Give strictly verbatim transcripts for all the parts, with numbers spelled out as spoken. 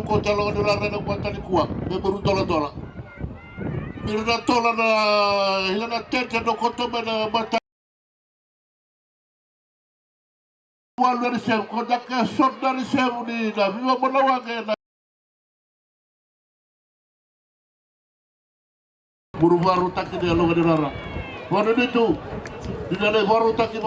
Ko talo ni rara na kuata ni kua me beru dola dola. Mira na tola na ila na tete no koto me na mata. Walu na risevu ko daka sot na risevu ni na viva mona wake na. Muru varutaki ni aloga ni rara. Vanu ni tu ni na lai varutaki.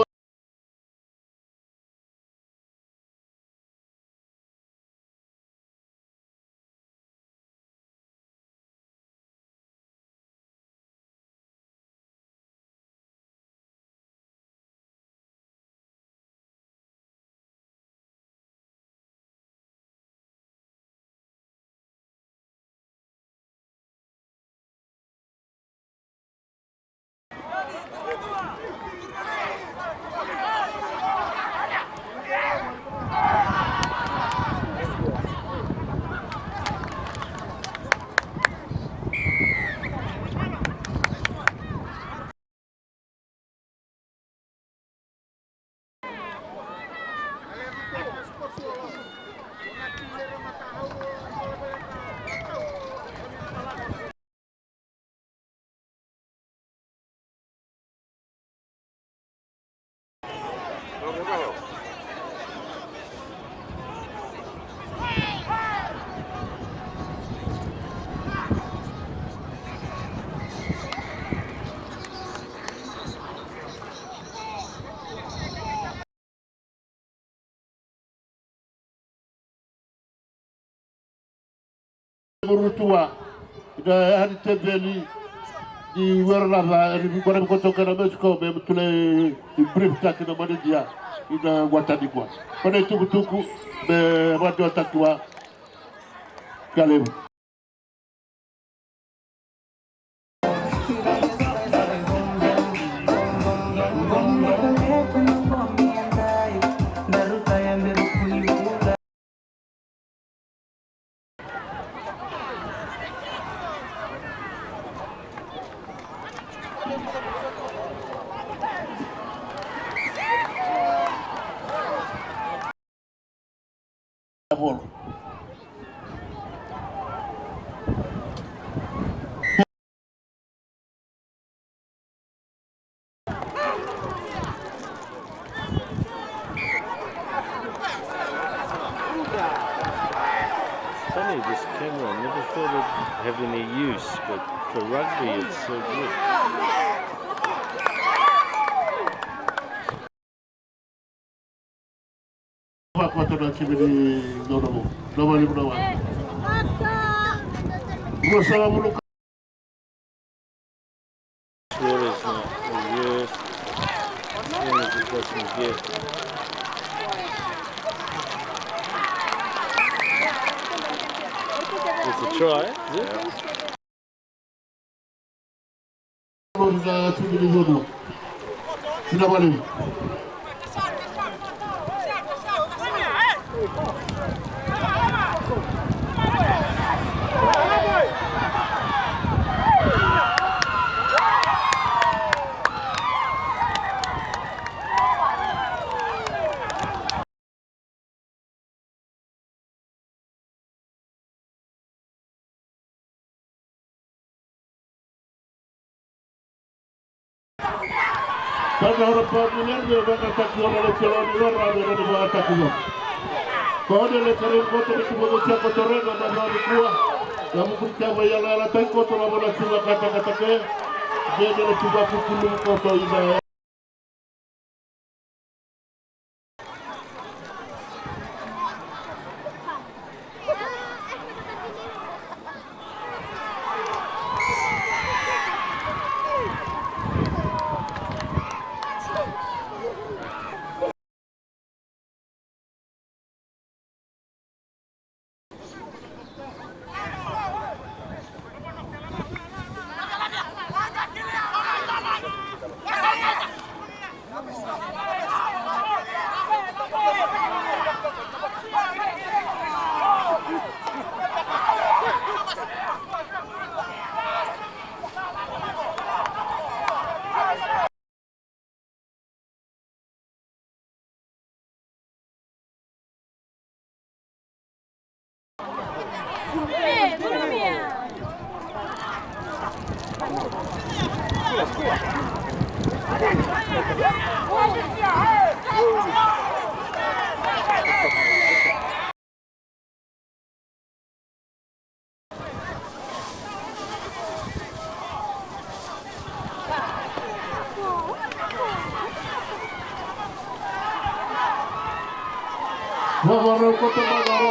Murutua ina yani teveli ni weralaca eri vibaravi kotoka na Mexico me mutulai i brief taki na manidia ina watani kua. Kona itukutuku me vadiwataki wa kalevu. Funny, this camera, I never thought it'd have any use, but for rugby, it's so good. Vakota na timi ni Gaunavou. Nova limu na wai. Rua sagavulu ka. Water is not the worst thing that you can get. It's a try, is it? Lori na timi ni Vanua. Vinaka vakalevu. Kana ora pa miner me vakataki ora le telo ni ora me ora ni vakataki ora. Kone le kare koto ni kubo kotia koto rega na vari kua. Na mukuri kia vai ala ala tai koto na vana tua katakatake. Gege le tuba kukulu koto ina. Vakarau koto, vakarau.